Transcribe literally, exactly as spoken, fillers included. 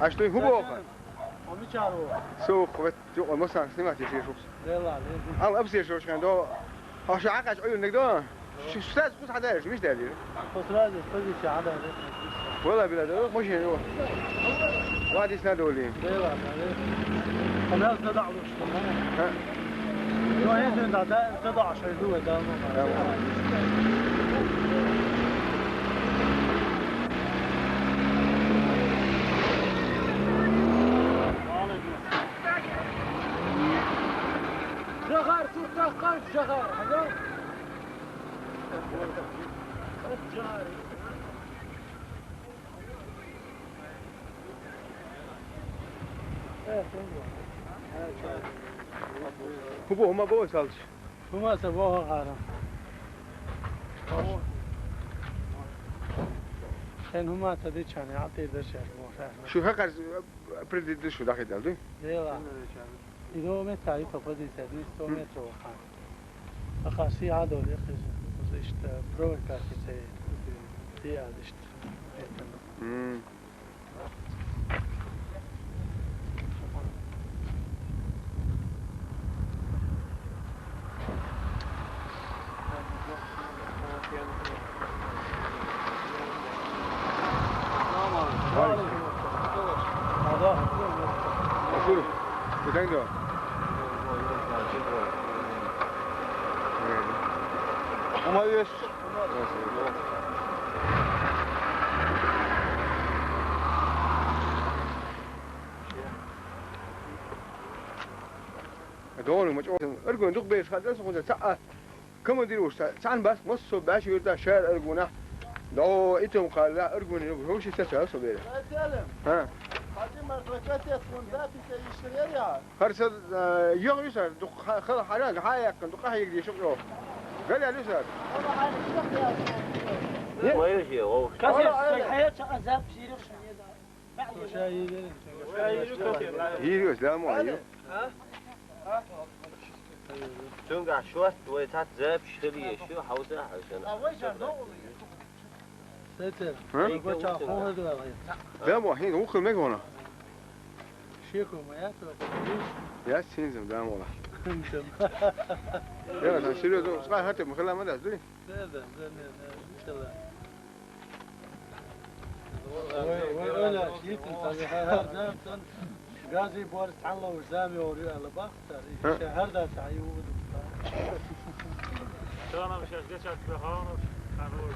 Аш дуй, хӀун боху? Хьо мичара ву? Сух, вет, юкъа массан снимать еш шух. Делла, лезий. Ал абсер шош хьан до. Хьо ша Ӏакъач Ӏуйуннаг до? Шу, шу саз кхус хьадаьраш, миш даьлира? Хьо сразу позиция хьадаьраш. Вала била до, машин ю. Вадис на доли. Делла, лезий. Хьо мел садахьлуш. Ха. Ё, эсен да, да, да, да, шай ду, да, ну. Жагар, чуртах кайф, жагар, ага. Жагар. ХӀума, хӀума бо салч. ХӀума ца бо хара. Шен хӀума ца дичане, а те дашер бо. Шу хакар предыдущий дахи далду? Дела. Идо метр, и то позиция, двести метров. Аха, си адо, я хиз, узишта провокация, ти адишта. М. Ага. Ошур. Битен дё. Умавеш. Дона мачӀо. Аргун дух беш хадас хунда цаӀа. Командир уж цаӀ-, цаӀан бас, массо баш юрта шар аргуна. До итум кхалла аргуни юг хӀуш иса цаӀ со бере. Ха. Хати мартакатет кун записи ишреря. Харса, э, йог юсар, дух ха-, хал хара, ха яккан, дух ха йигди шук йо. Гал я юсар. Ма йо же, о. Касес, хая чака записи. Йириус, да, мо, йириус. Цуьнга шорт вай цхьацца запиш хилийша, хьовса хьажана. Сетер, ха? Гоча хьо хӀоьду ваьлла. Да, мо, хӀин, уху мега вона. Шеко ма яц, ва. Яц, хӀинзам, да, мо. Яра, сан серьёзно, ска хатем, хила ма дас, дуй? Да, да, да, да, да, иншалла. Ой, ой, ой, ла, шийтан, сан, хьа, хьа, зам, сан. Гази бор цхьан ловш зам йор ю аьлла бахтар. Ха? Ше хьар дац, хьа, ю. Шанам шаш гечат бахана, ханур.